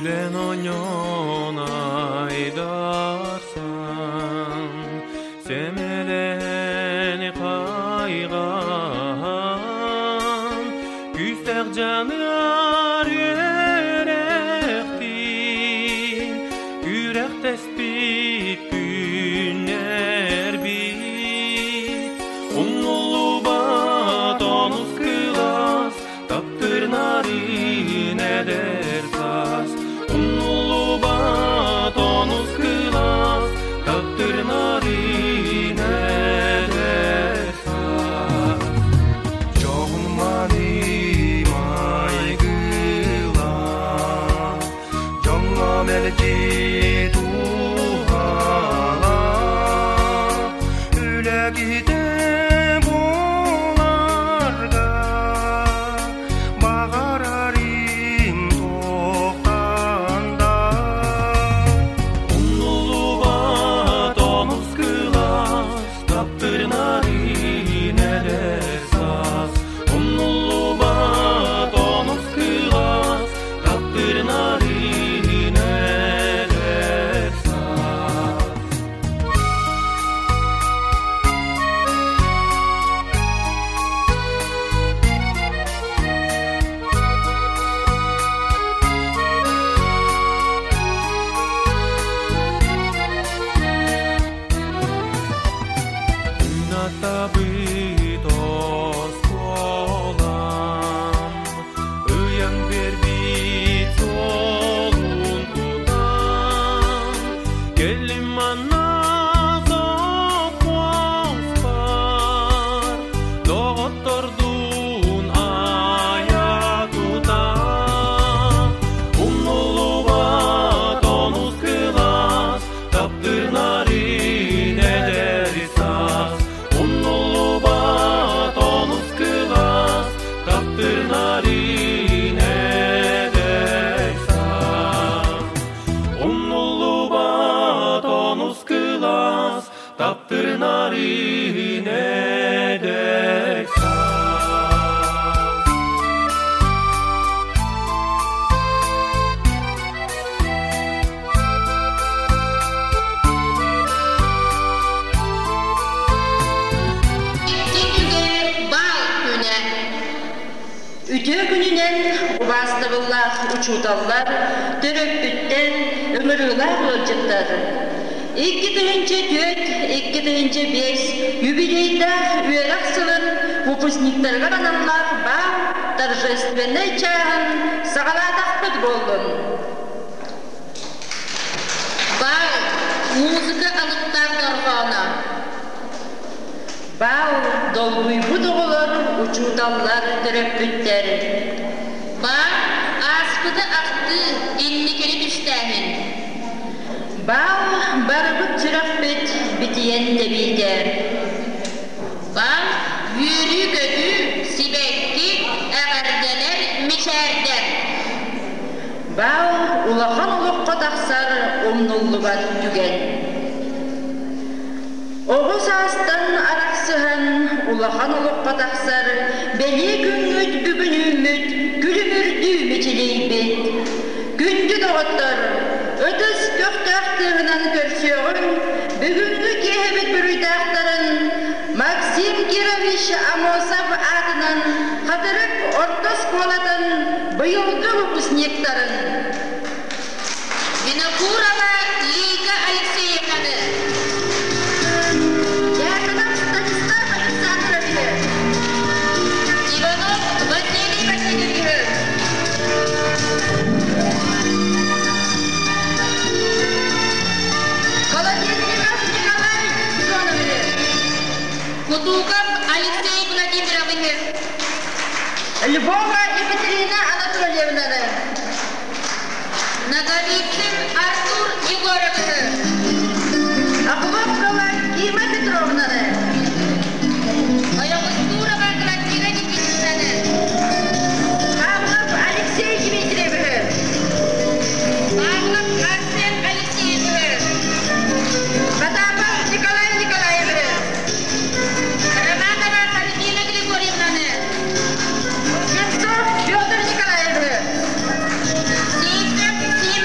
Күлэн оонньоон айдарсан, сэмэлээн хайҕаан, күүстээх дьаныар үөрэхтиин, күрэхтэспит күннэрбит. Умнуллубат онус кылаас Таптыыр нарын эдэр саас, Умнуллубат онус кылаас, Таптыыр нарын эдэр саас. Дьоһун-мааны майгылаах, Дьоҥҥо мэлдьи туһалаах, Үлэ киһитэ буоларга баҕарарым туохтан да. Умнуллубат онус кылаас, таптырнарын эдэр саас. Умнуллубат онус кылаас, таптырнарын эдэр саас. Күн атабыт оскуолам, ыйан биэрбит суолун тутан, кэллим манна сопхуоспар, доҕоттордуун айа тутан, умнуллубат онус кылаас, таптыыр нарын эдэр саас. Умнуллубат онус кылаас, таптыыр нарын эдэр саас. Умнуллубат онус кылаас, таптыыр нарын эдэр саас. Икки баал күнэ. Үтүө күнүнэн убаастабыллаах учууталлар, төрөппүттэр, ыҥырыылаах ыалдьыттар! 2004, 2005 юбилейдаах үөрэх сылын выпускниктарыгар аналлаах баал торжественнай чааһын саҕалаатахпыт буоллун! Баал, музыка алыптаах дорҕооно. Баал, долгуйбут оҕолор, учууталлар, төрөппүттэр. Баал, ааспыты ахтыы, инникини түстээһин. Баал, барыбыт сүрэхпит битийэн тэбиитэ. Баал, үөрүү-көтүү, сибэкки, эҕэрдэлэр, мичээрдэр. Баал, улахан олоххо тахсар умнуллубат түгэн. Оҕо саастан арахсыһан улахан олоххо тахсар бэлиэ күҥҥүт бүгүн үүммүт күлүмүрдүү мичилийбит. Күндү доҕоттор, ытыс көхтөөх тыаһынан көрсүөҕүҥ бүгүҥҥү киэһэбит буруйдаахтарын Максим Кирович Аммосов аатынан Хатырык орто оскуолатын быйылгы выпускниктарын Винокурова Лика Алексеевнаны, Дьяконов Станислав Александровиһы, Иванов Василий Васильевиһы, Холодильников Николай Семеновиһы, Кутуков Алексей Владимировиһы, Львова Екатерина Анатольевнаны, Ноговицын Артур Егоровиһы, Охлопкова Кима Петровнаны, Ойоҕостуурова Графина Никитичнаны, Павлов Алексей Дмитриевиһы, Павлов Арсен Алексеевиһы, Потапов Николай Николаевиһы, Романова Альбина Григорьевнаны, Кузнецов Петр Николаевиһы, Сивцев Симон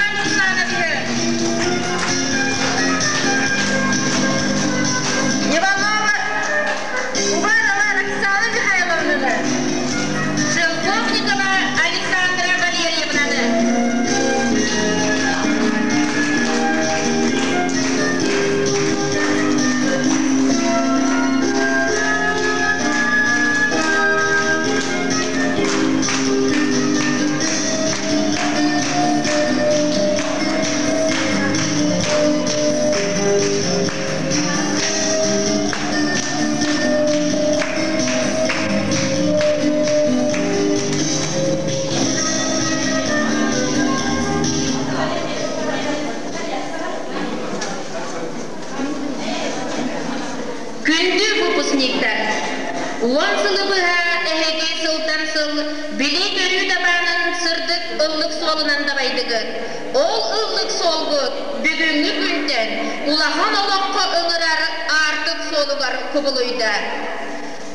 билии-көрүү дабаанын сырдык ыллык суолунан дабайдыгыт. Ол ыллык суолгут бүгүҥҥү күнтэн улахан олоххо ыҥырар аартык суолугар кубулуйда.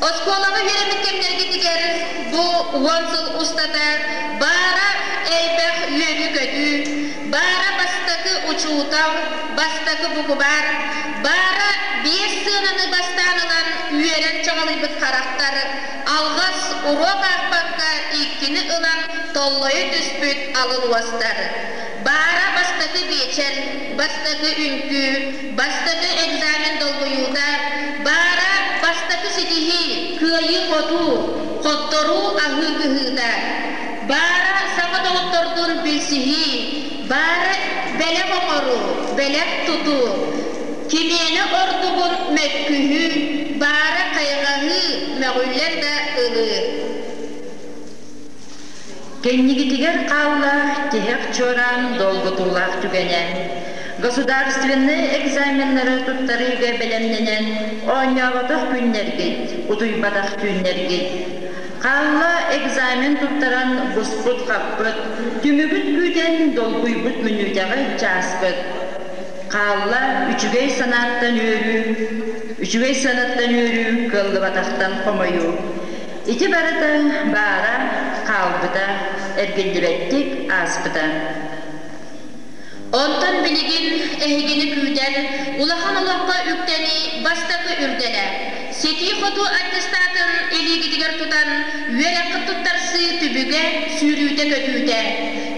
Оскуолаҕа үөрэммит кэмнэргитигэр бу 10 сыл устата баара элбэх үөрүү-көтүү, баара бастакы учуутал, бастакы букубаар, баара биэс сыананы бастаан ылан үөрэн чаҕылыйбыт харахтар, алҕас уруок аахпакка иккини ылан толлойо түспүт алын уостар. Баара бастакы биэчэр, бастакы үҥкүү, бастакы экзамен долгуйуута, баара бастакы ситиһии, кыайыы-хотуу, хотторуу аһыы кыһыыта, баара саҥа доҕоттордуун билсиһии, баара бэлэх оҥоруу, бэлэх тутуу, кимиэнэ ордугун мөккүһүү, баара хайҕаһыы, мөҕүллэн да ылыы. Кэннигитигэр хаалла тиһэх чуораан долгутуулаах түгэнэ. Государственнай экзаменнары туттарыыга бэлэмнэнэн оонньооботох күннэргит, утуйбатах түүннэргит. Хаалла экзамен туттаран буспут-хаппыт, түмүгүт күүтэн долгуйбут мүнүүтэҕэ чааскыт. Хаалла үчүгэй санааттан үөрүү, үчүгэй санааттан үөрүү, кыаллыбатахтан хомойуу. Ити барыта баара, хаалбыта, эргиллибэттик ааспыта. Онтон билигин эһигини күүтэр улахан олоххо үктэнии бастакы үрдэлэ. Ситии-хотуу аттестатын илиигитигэр тутан, үөрэххит туттарсыы түбүгэ, сүүрүүтэ-көтүүтэ.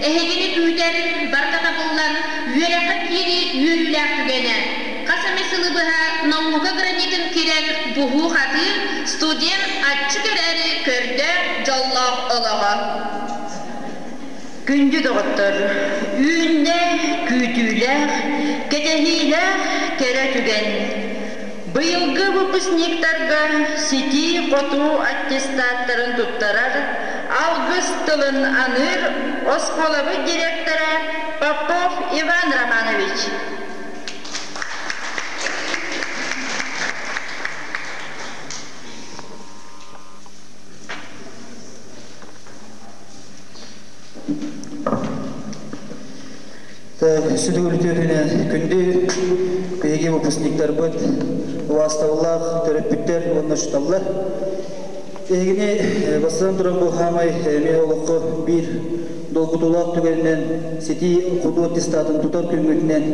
Эһигини күүтэр барыта табыллан, үөрэххэ киирии үөрүүлээх түгэнэ. Хас эмэ сылы быһа наука гранитын кирэн буһуу-хатыы, студент аччык эрээри көрдөөх, дьоллоох олоҕо. Күндү доҕоттор, үүннэ күүтүүлээх, кэтэһиилээх кэрэ түгэн. Быйылгы выпускниктарга ситии-хотуу аттестаттарын туттарар алгыс тылын аныыр оскуолабыт директора Попов Иван Романович. Сүдүгүлүтүөтүнэ күндү биһиги выпускниктарбыт, убаастабыллаах төрөппүттэр уонна учууталлар. Эһигини бастатан туран бу хаамай эмиэ олоххо биир долгутуулаах түгэнинэн ситии хотуу аттестатын тутар күҥҥүтүнэн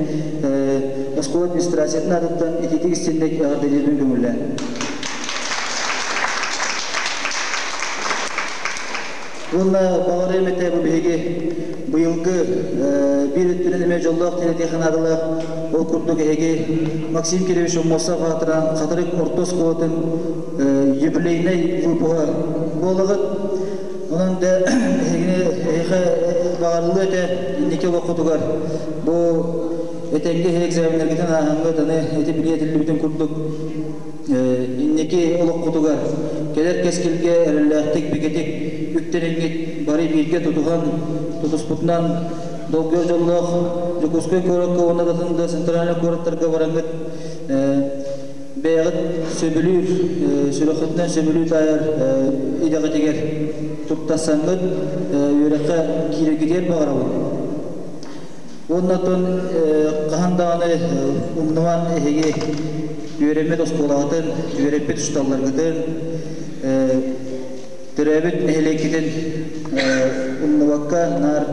оскуола администрациятын аатыттан итиитик истинник эҕэрдэлиирбин көҥүллээн. Уонна баҕарыам этэ бу биһиги быйылгы биир өттүнэн эмиэ дьоллоох тиэрэтиэхэ наадалаах ол курдук эһиги Максим Кирович Аммосов аатыран Хатырык орто оскуолатын юбилейнай выпуһа буолаҕыт. Онон да эһигини эһиэхэ баҕарыллыа этэ инники олоххутугар бу этэҥҥэ эһи экзаменнаргытын ааһаҥҥыт аны ити билии этиллибитин курдук инники олоххутугар кэлэр кэскилгэ эрэллээхтик бигэтик үктэниҥҥит бары бииргэ тутуһан тутуспутунан долгуйар дьоллоох Дьокуускай куоракка уонна да центральнай куораттарга бараҥҥыт бэйэҕит сөбүлүүр сүрэххитинэн сөбүлүү таайар идэҕитигэр туттарсаҥҥыт үөрэххэ киирэргитигэр баҕарабын. Уонна оттон хаһан даҕаны умнуман эһиги үөрэммит оскуолаҕытын, үөрэппит учууталларгытын, төрөөбүт нэһилиэккитин умнубакка наар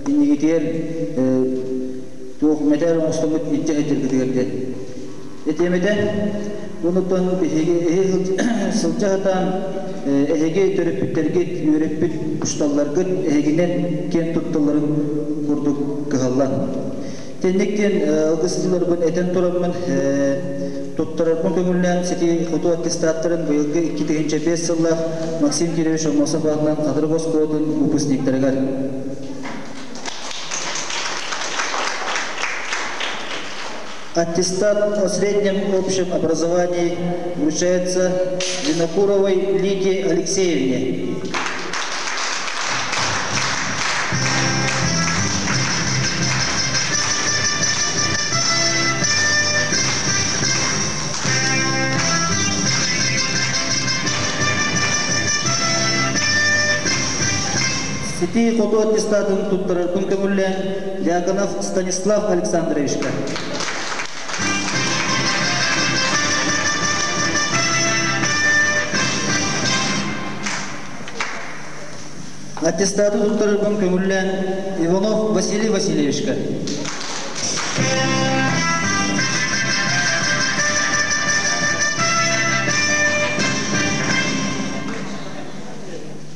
иннигитигэр туох мэтээл оҥостоммут илдьэ сылдьаргытыгар диэн этиэмэтэ. Онуттан биһиги сылдьа сатаан эһиги төрөппүттэргит, үөрэппит учууталларгыт эһигинэн киэн тутталларын курдук кыһаллан. Тинник диэн алгыстыларбын этэн тураммын туттарарбын көҥүллээн сити хоту аттестаттарын быйылгы 2005 сыллаах Максим Кирович Аммосов аатынан Хатырык оскуолатын выпускниктарыгар. Аттестат о среднем общем образовании вручается Винокуровой Лидии Алексеевне. Ситии-хотуу аттестатын туттарарбын көҥүллээн Дьяконов Станислав Александровичка. Аттестаты туттарарбын көҥүллээн Иванов Василий Васильевичка.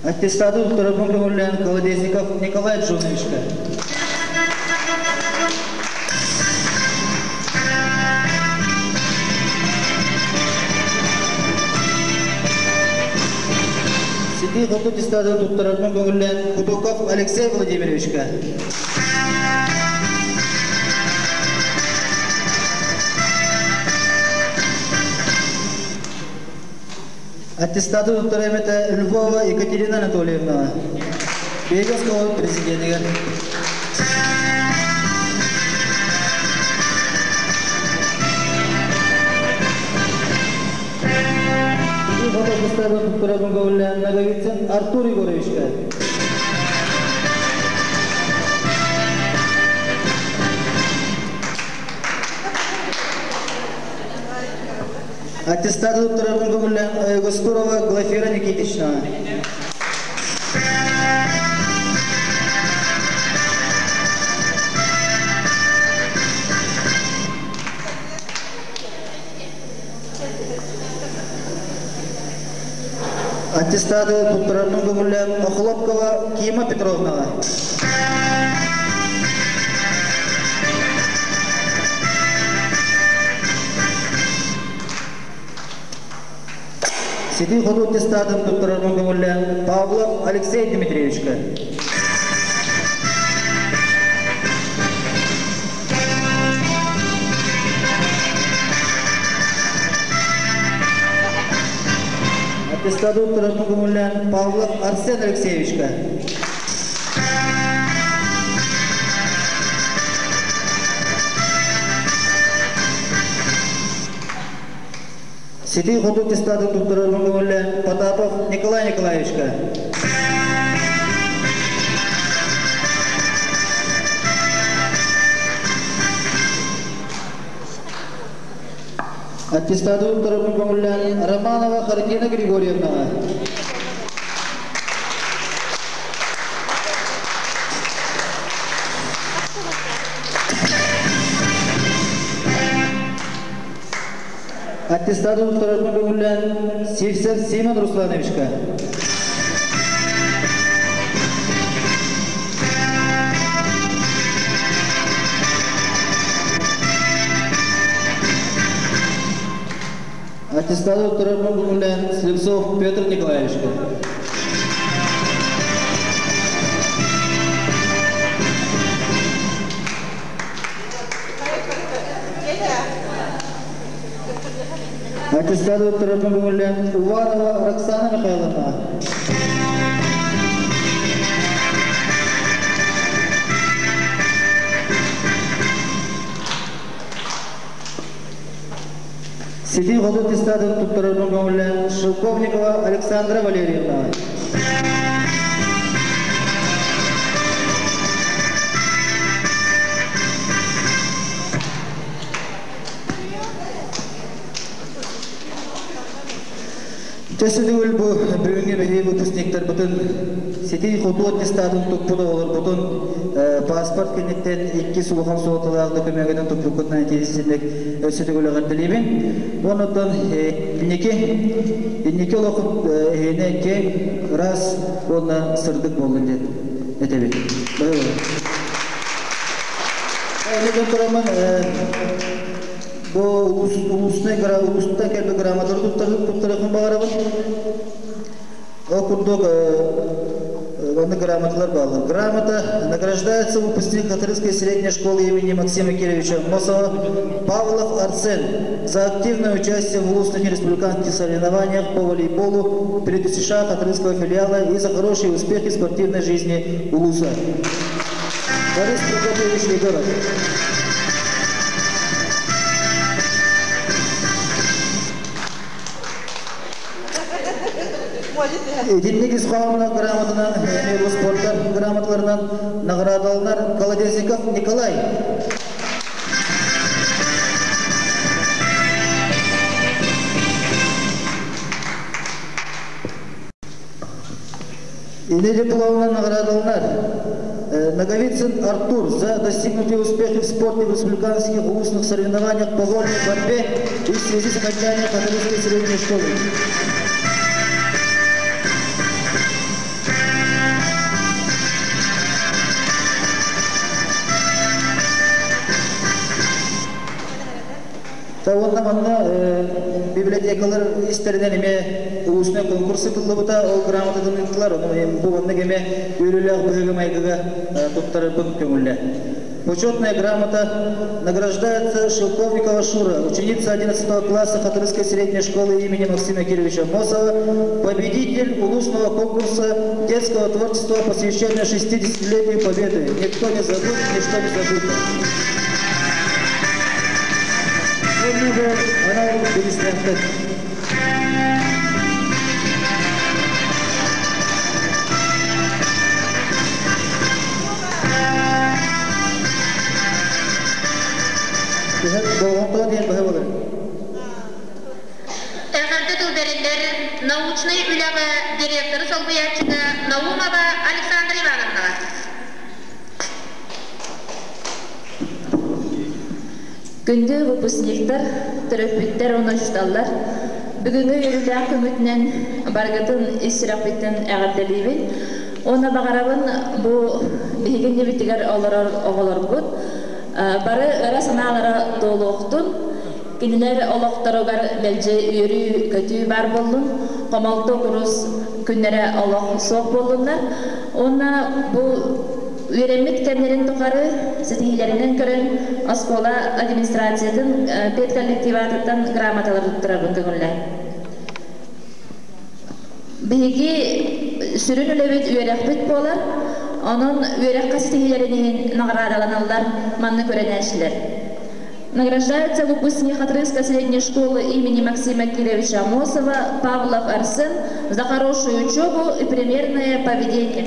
Аттестаты туттарарбын көҥүллээн Колодезников Николай Джоновичка. Ситии хоту аттестатын туттарарбын көҥүллээн Кутуков Алексей Владимировичка. Аттестаты туттара эмэтэ Львова Екатерина Анатольевна. Биһиги оскуолабыт президенигэр. Аттестатын туттарабын көҥүллээн Наговицын Артур Егоровичка. Аттестаты туттарабын көҥүллээн Гостурова Глафира Никитична. Аттестаты туттарарбын көҥүллээн Охлопкова Кима Петровнаҕа. Ситии-хотуу аттестатын туттарарбын көҥүллээн Павлов Алексей Дмитриевичка. Аттестаты туттарарбын көҥүллээн Павлов Арсен Алексеевичка. Ситии-хотуу аттестатын туттарарбын көҥүллээн Потапов Николай Николаевичка. Аттестаты туттарарбын көҥүллээн Романова Хартина Григорьевнаҕа. Аттестаты туттарарбын көҥүллээн Сивцев Симон Руслановичка. Аттестаты туттарарбын көҥүллээн Слепцов Петр Николаевичка. Аттестаты туттарарбын көҥүллээн Уварова Роксана Михайловна. Ситии-хотуу аттестатын туттарарбын көҥүллээн Шелковникова Александра Валерьевна. Чэсүдүгүл бу бүгүҥҥү биһиги выпускниктарбытын ситии-хотуу аттестатын туппут оҕолорбутун паспорт кэнниттэн иккис улахан суолталаах докумуогунан туппуккутунан итиисинник өссө төгүл эҕэрдэлиибин. Оннуттан инники инники олоххут эһиэнэ киэҥ, ыраас уонна сырдык буоллун диэн этэбит. Эми тураммын бу улуусунай улуустан кэлбит грамоталары туттарыахпын баҕарабын. Ол курдук онно грамоталар бааллар. Грамота награждается выпускник Хатырыкской средней школы имени Максима Кировича Аммосова Павлов Арсен за активное участие в улусных и республиканских соревнованиях по волейболу перед США Хатырыкского филиала и за хорошие успехи в спортивной жизни улуса. Борис Прокопьевич Егоров. Итинник ис хоһоонноох грамотанан эмиэ бу спортар грамоталарынан наҕараадаланар Колодезников Николай. Или дипломынан наҕараадаланар Наговицын Артур за достигнутые успехи в спорте в республиканских устных соревнованиях по вольной борьбе и в связи с окончанием Хатырыкской средней школы. Уонна манна библиотекалар истэринэн эмиэ улуусунай конкурс ыытыллыбыта, ол грамотатын ыыттылар, ону бу маннык эмиэ үөрүүлээх быһыыга-майгыга туттарарбын көҥүллэ. Почетная грамота награждается Шелковникова Шура, ученица 11 класса Хатырыкской средней школы имени Максима Кировича Аммосова, победитель улусного конкурса детского творчества, посвященного 60-летию Победы. Никто не забудет, ничто не забыто. Анал бириистээхтэр. Болҕомтоҕо диэн быһа болар. Эҕэрдэ тыл бэриллэр научнай үлэҕэ директоры солбуйааччыга Наумова Александра Ивановнаҕа. Күндү выпускниктар, төрөппүттэр уонна учууталлар, бүгүҥҥү үөрүүлээх күммүтүнэн барыгытын ис сүрэхпиттэн эҕэрдэлиибин. Уонна баҕарабын бу биһиги иннибитигэр олорор оҕолорбут бары ыра санаалара туолуохтун, кинилэр олохторугар мэлдьи үөрүү-көтүү баар буоллун, хомолто курус күннэрэ олох суох буоллуннар. Уонна бу үөрэммит кэмнэрин тухары ситиһиилэринэн көрөн оскуола администрациятын педколлективатыттан грамоталар туттарабын көҥүллээн. Биһиги сүрүн үлэбит үөрэхпит буолар, онон үөрэххэ ситиһиилэрин иһин наҕараадаланаллар манна көрөнөөччүлэр. Награждается выпускник Хатырыкской средней школы имени Максима Кировича Аммосова Павлов Арсен за хорошую учебу и примерное поведение.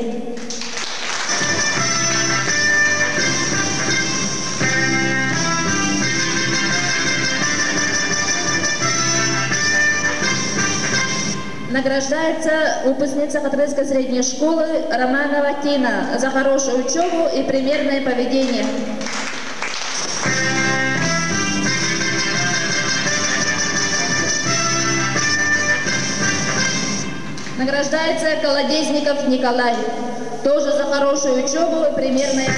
Награждается выпускница Хатырыкской средней школы Романова Тина за хорошую учебу и примерное поведение. Награждается Колодезников Николай, тоже за хорошую учебу и примерное.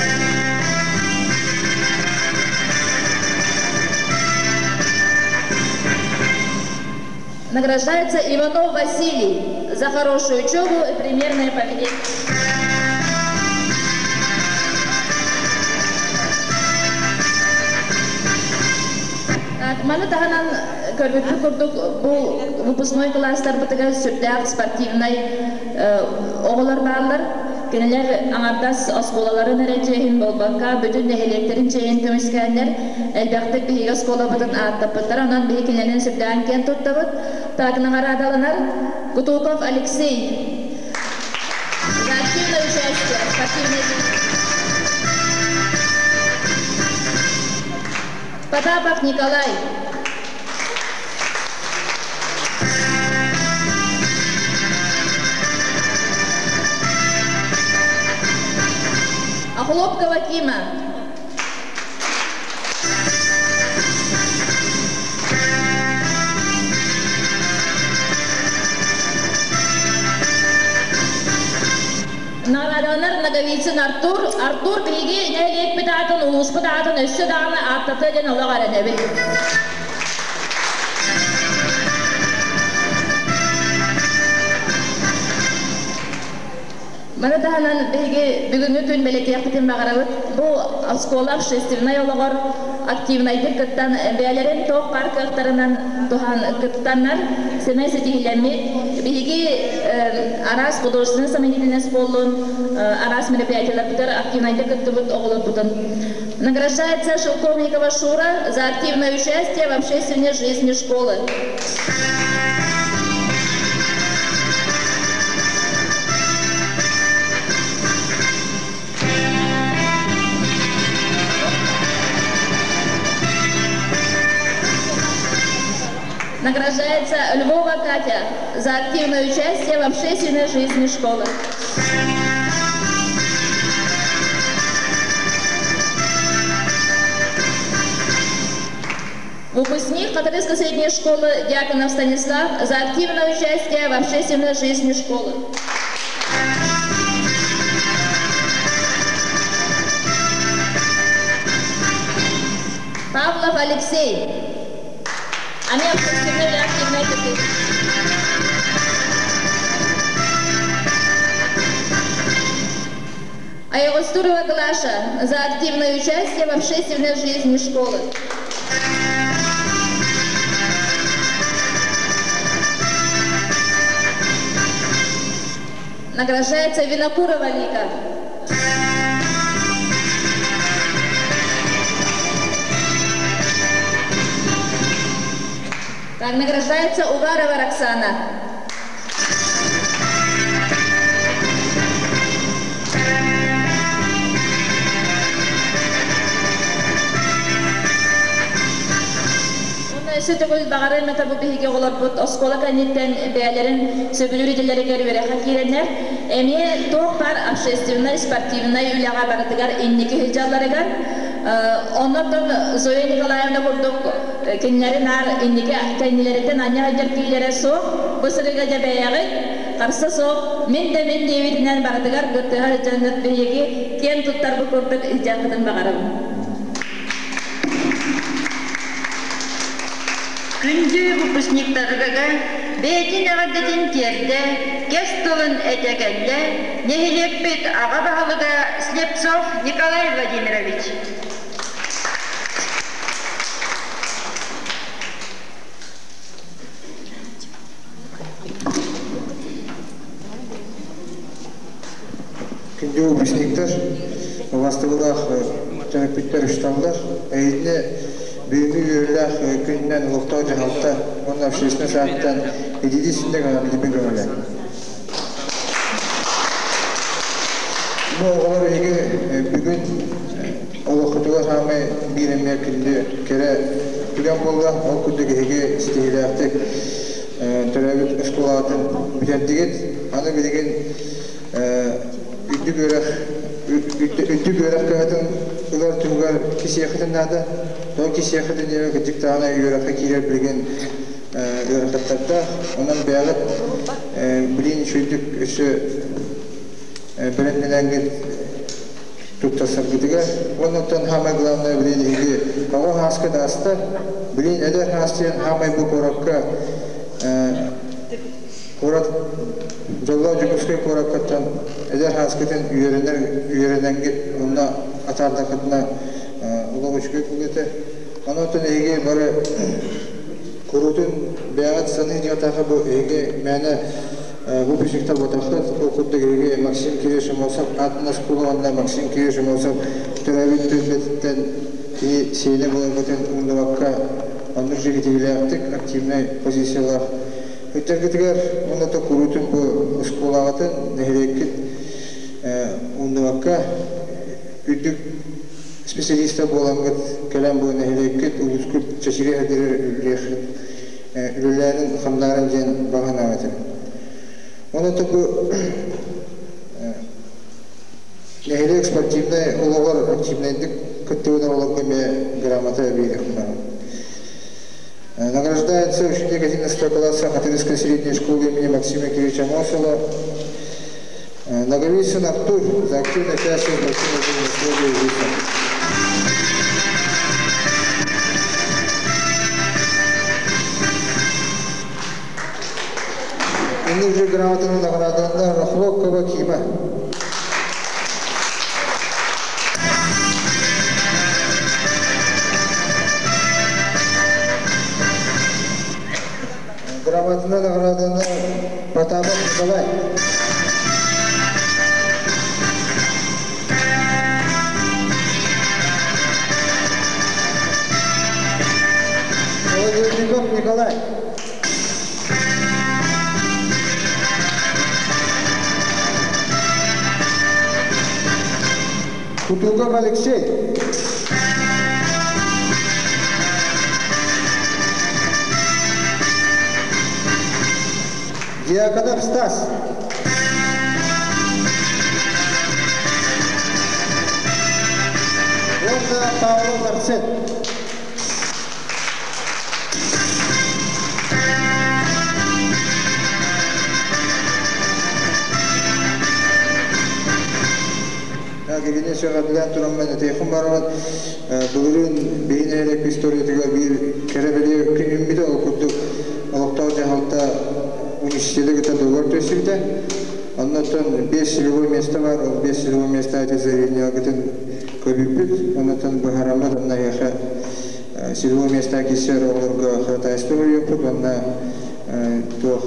Награждается Иванов Василий за хорошую учебу и примерное поведение. Маны таһынан көрбүппүт курдук бу выпускной класстарбытыгар сүрдээх спортивнай оҕолор бааллар. Кинилэр аҥардас оскуолаларын эрэ чиэһин буолбакка, бүтүн нэһилиэктэрин чиэһин көмүскээннэр элбэхтик биһиги оскуолабытын ааттаппыттар. Онон биһи кинилэрин сүрдээн киэн туттабыт. Так наҕараадаланар Кутуков Алексей за активное участие в спортивной жизни. Потапов Николай. Охлопкова Кима. Наҕараадаланар Наговицын Артур. Артур биһиги нэһилиэкпит аатын, улууспут аатын өссө даҕаны ааттата диэн олох эрэнэбит. Маны таһынан биһиги бүгүҥҥү күн бэлиэтиэхпитин баҕарабыт. Бу оскуола общественнай олоҕор активнайдык кыттан бэйэлэрин туох баар кыахтарынан туһан кыттаннар сэмэй ситиһиилэммит. Биһиги араас художественный самодеятельность буоллун, араас мероприятияларбытыгар активнайдык кыттыбыт оҕолорбутун. Награждается Шелковникова Шура за активное участие в общественной жизни школы. Награждается Львова Катя за активное участие в общественной жизни школы. Выпускник Хатырыкской средней школы Дьяконов Станислав за активное участие в общественной жизни школы. Павлов Алексей. Они общественной активной Айгостурова Глаша за активное участие в общественной жизни школы. Награждается Винокурова Лика. Так, награждается Угарова Роксана. Өссө төгүл баҕарыам этэ бу биһиги оҕолорбут оскуола кэнниттэн бэйэлэрин сөбүлүүр идэлэригэр үөрэххэ киирэннэр, эмиэ туох баар общественнай, спортивнай үлэҕэ барытыгар инники сылдьалларыгар, оннортон Зоя Николаевна курдук кинилэри наар инники кэннилэриттэн анньа сылдьар киилэрэ суох, бу сырыыга дьэ бэйэҕит харса суох, мин да мин диэбитинэн барытыгар кыттыһа сылдьаҥҥыт биһиги киэн туттарбыт курдук илдьэххитин баҕарабын. Күндү выпускниктарга бэйэтин эҕэрдэтин тиэрдэ, кэс тылын этэ кэллэ нэһилиэкпит аҕа баһылыга Слепцов Николай Владимирович. Күндү выпускниктар, убастыбылаах төрөппүттэр учууталлар, эһигини бүгүҥҥү үөрүүлээх күнүнэн олохтоох дьаһалта уонна общественнай сааттан ититии сүнньэ көҥүллүүбүн көҥүлэ. Бу оҕолор эһиги бүгүн олоххутугар саамай биир эмиэ күндү кэрэ түгэн буолла. Ол курдук эһиги ситиһиилээхтик төрөөбүт оскуолаҕытын бүтэрдигит. Аны билигин үрдүк үөрэх үрдүк үөрэх кыһатын ылар туһугар кисиэхитин наада. Ол кисиэхитин диэбэ кырдьык даҕаны үөрэххэ киирэр билигин ыарахаттардаах. Онон бэйэҕит билиин үчүгэйдик өссө бэлэмнэнэҥҥит туттарсаргытыгар. Уонна оттон самое главное билиин эһиги оҕо һааскыт ааста. Билиин эдэр һаас диэн саамай бу куоракка Куорат дьоллоох Дьокуускай куораккыттан эдэр һааскытын үөрэнэр үөрэнэҥҥит онно атаардаххытына олох үчүгэй буолуо этэ. Онон эһиги бары куруутун бэйэҕит саныы дьиэтээхэ бу эһиги мээнэ выпускниктар буолбатаххыт. Ол курдук эһиги Максим Кириллович Аммосов аатын оскуола уонна Максим Кириллович Аммосов төрөөбүт түөлбэтиттэн кини сиэнэ буоларгытын умнубакка оннук дьиҥитиилээхтик активнай позициялаах Ыччаккытыгар уонна да куруутун бу оскуолаҕытын, нэһилиэккит умнубакка үрдүк специалиста буолаҥҥыт кэлэн бу нэһилиэккит улуускут чэчигэ сылдьар үлэлээн хамнаарын диэн баҕа санаам этим. Онон бу нэһилиэк спортивнай олоҕор активнайдык кыттыбыт оҕолорго эмиэ грамота биэриэхпин баҕарабын. Награждается ученик 11 класса Хатырыкской средней школы имени Максима Кирилловича Аммосова Ноговицын Артур за активное участие в спортивной жизни школы. Инник же грамотаны награданда Рахлокова Кима. Грамотаны награданы Потапов Николай. Владимирников Николай. Кутугов Алексей. Дьяконов Стас. Уонна Павлов Арсен. Кигини сөҕөдүлээн тураммын этиэххин барабын былырыын биһин эрек историятыгар биир кэрэ бэлиэ күн үүммүтэ ол курдук олохтоох дьаһалта университеты кытта договор түһсүбүтэ. Оннуттан 5 целевой место бар, ол 5 целевой место эти заявленияларгытын көрбүппүт. Оннуттан быһараммыт онно эһиэхэ целевой место киссер оҕолорго ходатайство көрүөхпүт уонна туох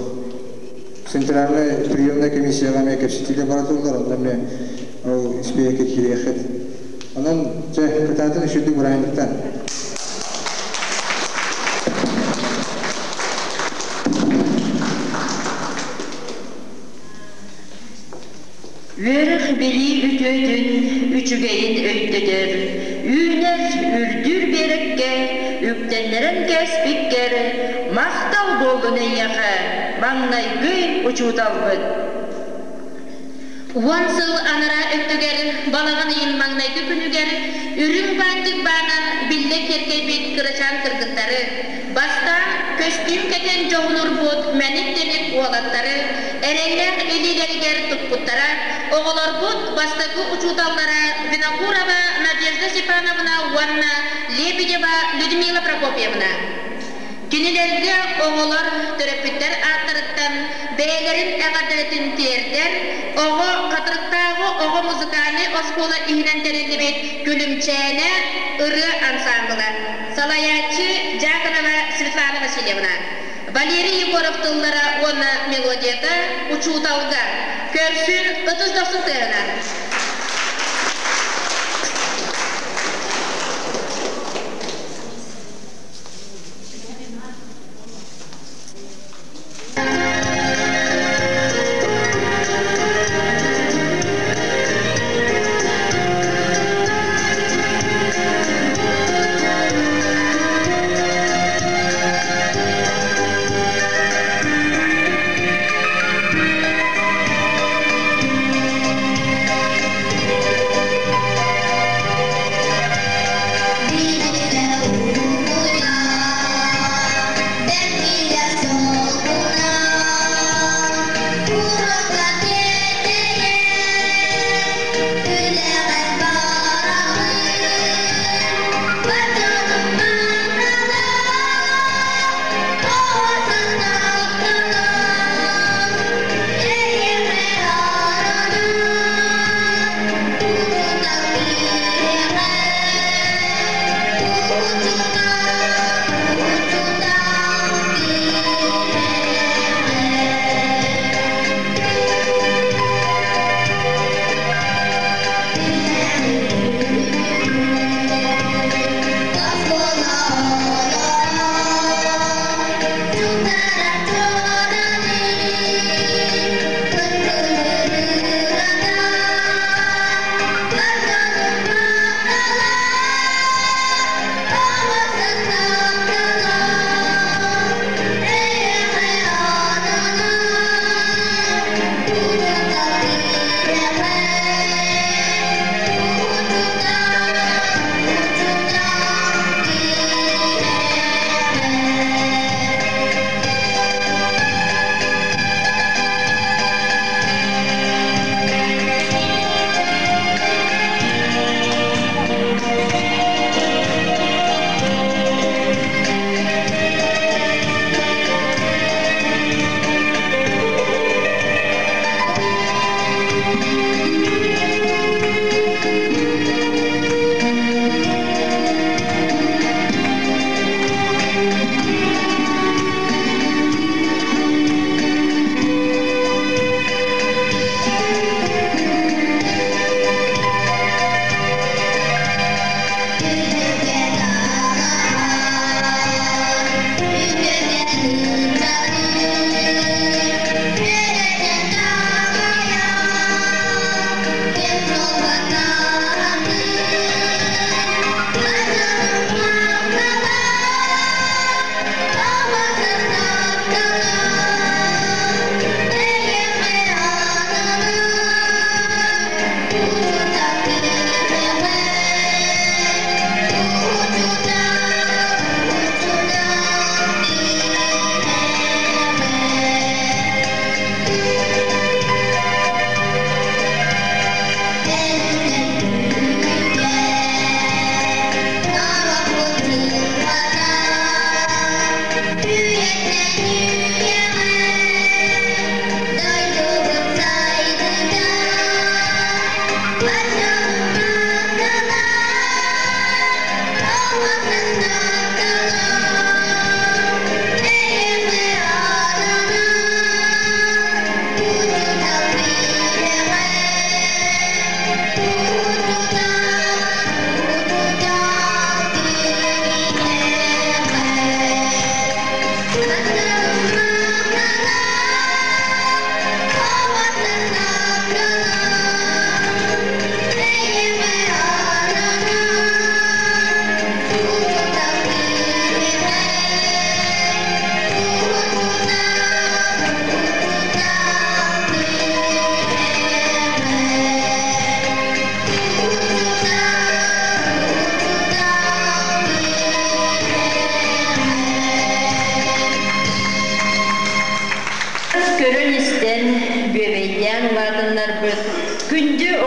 центральная приемная комиссияҕа эмиэ кэпсэтиилэр бара тураллар, онно эмиэ ол испииһэккэ киириэххит. Онон чэ, кытаатын үчүгдүк бырааһынньыктан. Үөрэх билии үтүөтүн, үчүгэйин өйдөтөр, үүнэр, үрдүүр биэрэккэ үктэннэрэн кээспиккэр махтал буоллун эйиэхэ, маҥнайгы учууталбыт. Уон сыл анараа өттүгэр балаҕан ыйын маҥнайгы күнүгэр үрүҥ баантик баанан биллэ киэркэйбит кырачаан кыргыттары, бастаан көстүүм кэтэн дьоһунурбут мэник-тэник уолаттары эрэллээх илиилэригэр туппуттара, оҕолорбут бастакы учууталлара Винокурова Надежда Степановна уонна Лебедева Людмила Прокопьевна. Кинилэргэ оҕолор төрөппүттэр ааттарыттан бэйэлэрин эҕэрдэлэрин тиэрдэр оҕо Хатырыктааҕы оҕо музыкальнай оскуола иһинэн тэриллибит Күлүмчээнэ ырыа ансаамбыла, салайааччы Дьяконова Светлана Васильевна, Валерий Егоров тыллара уонна мелодията учууталга көрсүн ытыс дохсун тыаһынан.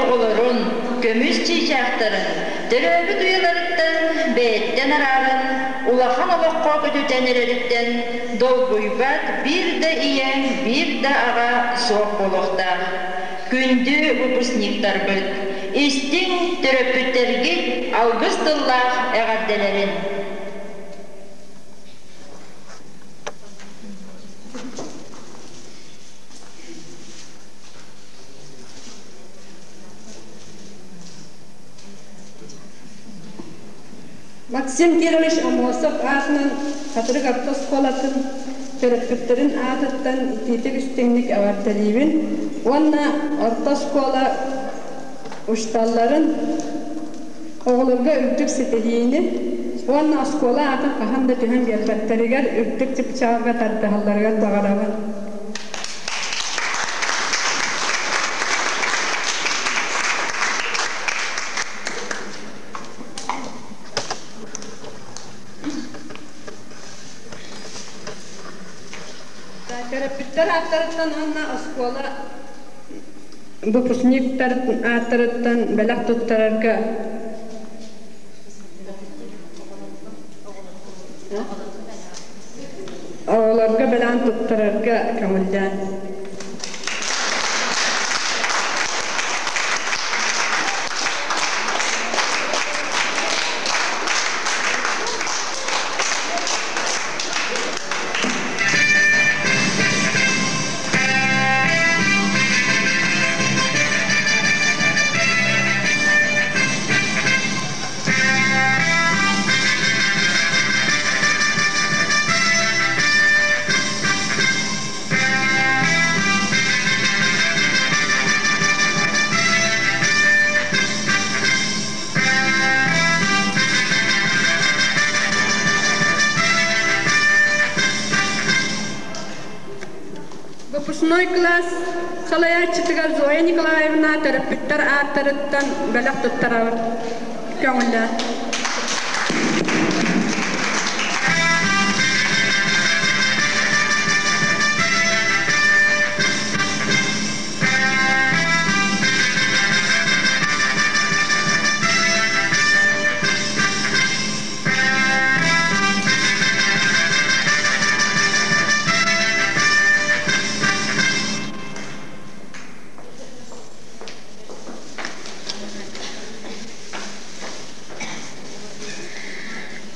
оҕолорун, көмүс чыычаахтарын төрөөбүт уйаларыттан бэйэттэн арааран, улахан олоххо көтүтэн эрэриттэн долгуйбат биир да ийэ, биир да аҕа суох буолуохтаах. Күндү выпускниктарбыт, истиҥ төрөппүттэргит алгыс тыллаах эҕэрдэлэрин! Максим Кирович Аммосов аатынан Хатырык орто оскуолатын төрөппүттэрин аатыттан итиитик истиҥник эҕэрдэлиибин уонна орто оскуола учууталларын оҕолорго үрдүк ситиһиини уонна оскуола аатын хаһан да түһэн биэрбэттэригэр үрдүк чыпчаалга тардыһалларыгар баҕарабын. Төрөппүттэр ааттарыттан уонна оскуола выпускниктар ааттарыттан бэлэх туттарарга оҕолорго бэлэҕин туттарарга көҥүллээн. Выпускной класс салайааччытыгар Зоя Николаевна төрөппүттэр ааттарыттан бэлэх туттарабыт. Көҥүллээх.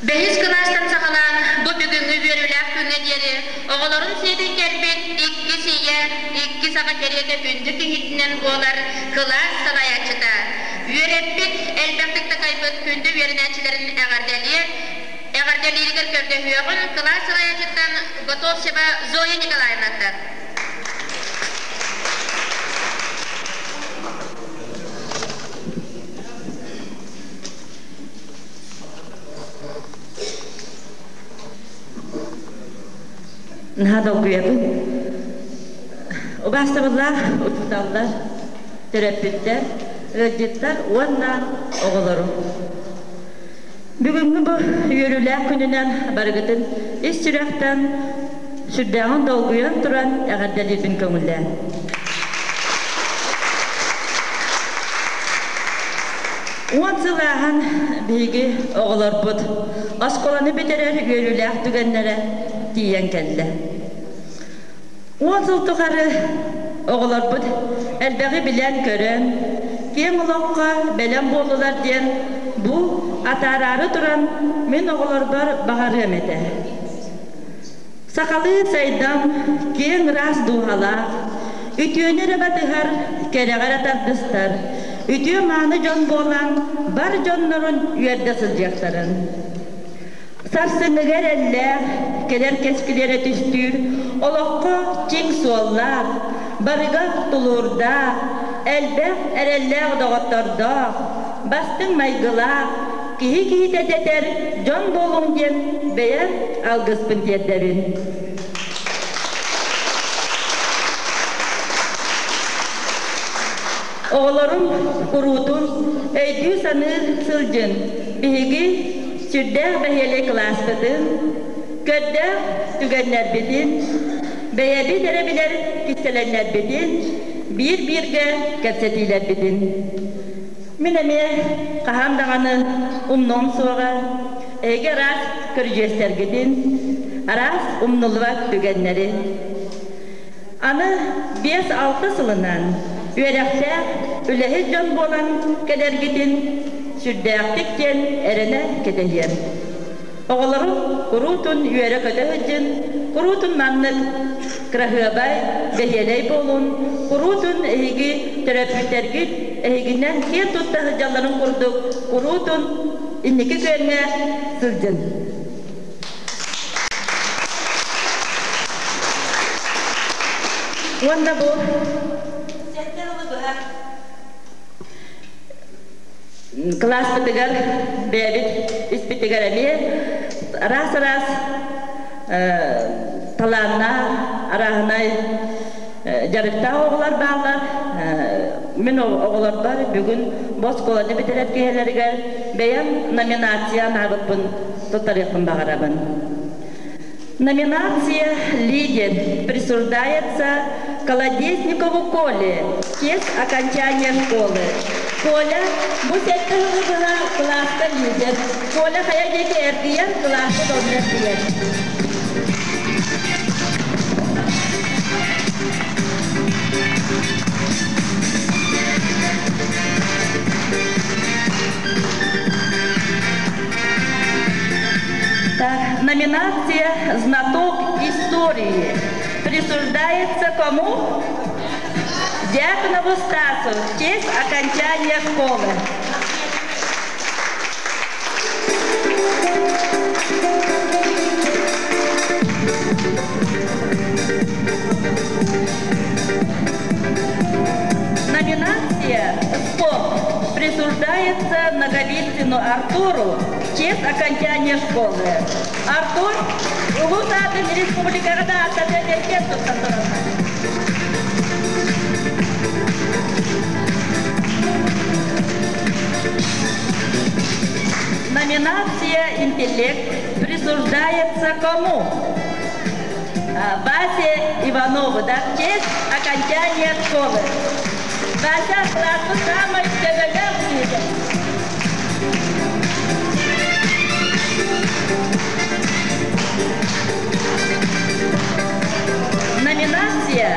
Бэһис кылаастан саҕалаан бу бүгүҥҥү үөрүүлээх күҥҥэ диэри оҕолорун сиэтин кэлбит иккис ийэ, иккис аҕа кэриэтэ күндү киһитинэн буолар кылаас салайааччыта, үөрэппит, элбэхтик такайбыт күндү үөрэнээччилэрин эҕэрдэлиэ, эҕэрдэлииригэр көрдөһүөҕүн кылаас салайааччыттан Готовцева Зоя Николаевнаттан. Наһаа долгуйабын. Убаастабыллаах учууталлар, төрөппүттэр, ыалдьыттар уонна оҕолорум. Бүгүҥҥү бу үөрүүлээх күнүнэн барыгытын ис сүрэхтэн сүрдээҕин долгуйан туран эҕэрдэлиирбин көҥүллээн. Уон сыл ааһан биһиги оҕолорбут оскуоланы бүтэрэр үөрүүлээх түгэннэрэ тиийэн кэллэ. Уон сыл тухары оҕолорбут элбэҕи билэн-көрөн, киэҥ олоххо бэлэм буоллулар диэн бу атаараары туран мин оҕолорбор баҕарыам этэ. Сахалыы сайдам, киэҥ ыраас дууһалаах, үтүөнү эрэ батыһар, кэрэҕэ эрэ тардыстар, үтүө-мааны дьон буолан бар дьоннорун үөрдэ сылдьыахтарын. Сарсыҥҥыга эрэллээх, кэлэр кэскилэрэ түстүүр, олоххо чиҥ суоллаах, барыга тулуурдаах, элбэх эрэллээх доҕоттордоох, бастыҥ майгылаах, киһи киһитэ дэтэр дьон буолуҥ диэн бэйэм алгыспын тиэрдэбин. Оҕолорум куруутун өйдүү-саныы сылдьын, биһиги сүрдээх бэһиэлэй кылааспытын, көрдөөх түгэннэрбитин, бэйэбит эрэ билэр кистэлэҥнэрбитин, биир-бииргэ кэпсэтиилэрбитин. Мин эмиэ хаһан даҕаны умнуом суоҕа, эһиги араас көрүдьүөстэргитин, араас умнуллубат түгэннэри. Аны 5-6 сылынан үөрэхтээх, үлэһит дьон буолан кэлэргитин сүрдээхтик диэн эрэнэ кэтэһиэм. Оҕолорум куруутун үөрэ-көтө сылдьын, куруутун маннык кыраһыабай, бэһиэлэй буолун, куруутун эһиги төрөппүттэргит эһигинэн киэн тутта сылдьалларын курдук куруутун инники күөҥҥэ сылдьын. Уонна бу кылааспытыгар бэйэбит испитигэр эмиэ араас-араас талааннаах, арааһынай дьарыктаах оҕолор бааллар. Мин оҕолорбор бүгүн бу оскуоланы бүтэрэр киһилэригэр бэйэм номинация анаабыппын туттарыахпын баҕарабын. Номинация «Лидер» присуждается Колодезникову Коле в честь окончания школы. Коля, бу сэттэ сылы быһа кылааска лидер. Коля хайа диэки эргийэн, кылааска донно эргийэр. Так, номинация «Знаток истории» присуждается кому? Дьяконову Стасу в честь окончания школы. Номинация «Спорт» присуждается Наговицыну Артуру в честь окончания школы. Артур, улуус аатын республикаҕа да ааттата киэн туттан тураллар. Номинация «Интеллект» присуждается кому? Васе Иванову, да, в честь окончания школы. Вася классу самый төбөлөөх. Номинация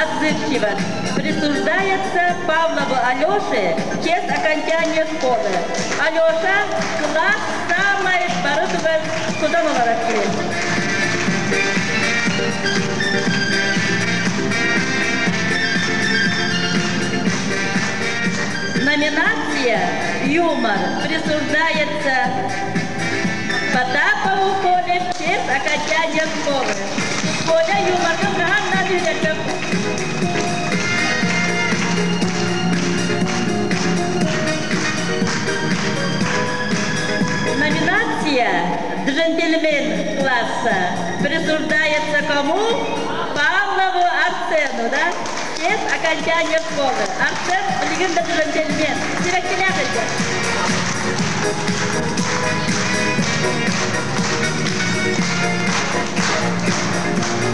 «Отзывчивость» присуждается Павлову Алёше в честь окончания школы. Алеша, класс самый барытыгар судан олорор. Номинация «Юмор» присуждается Потапову Коле в честь окончания школы. Коля юморга хаһан. Номинация «Джентльмен класса» присуждается кому? Павлову Арсену, да? В честь окончания школы. Арсен, легенда джентльмен. Сирактилях.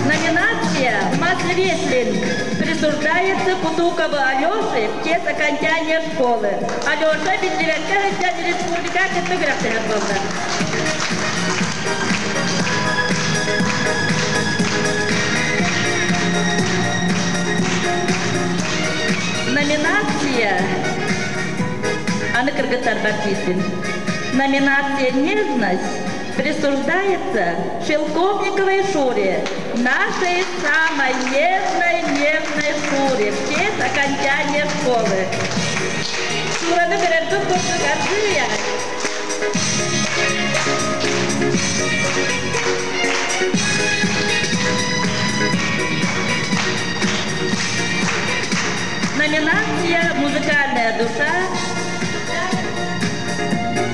Номинация «Масс-рестлинг» присуждается Кутукову Алёше в честь окончания школы. Алёша биллибэккэ сылдьан республика кытта күрэхтэһэр буолла. Номинация Аны кыргыттарбар тиийдим. Номинация «Нежность» присуждается Шелковниковой Шуре, нашей самой нежной, нежной Шуре, в честь окончания школы. Шураны көрөргүт курдук аргыый. Номинация «Музыкальная душа»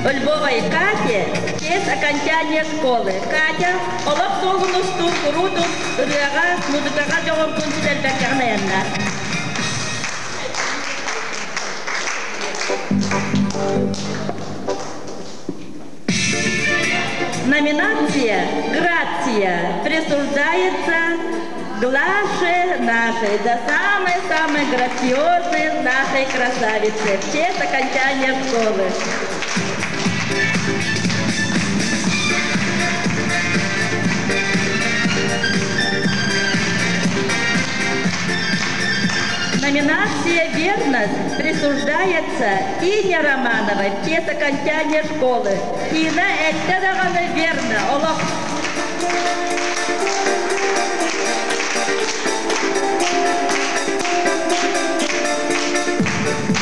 Львовой Кате в честь окончания школы. Катя, олох суолун устун куруутун ырыаҕа, музыкаҕа дьоҕургун сүтэрбэккэҕин айанна. Номинация «Грация» присуждается Глаше нашей, да самой-самой грациозной нашей красавицы в честь окончания школы. Номинация «Верность» присуждается Тине Романовой в честь окончания школы. Тина, это даҕаны верно. Олох.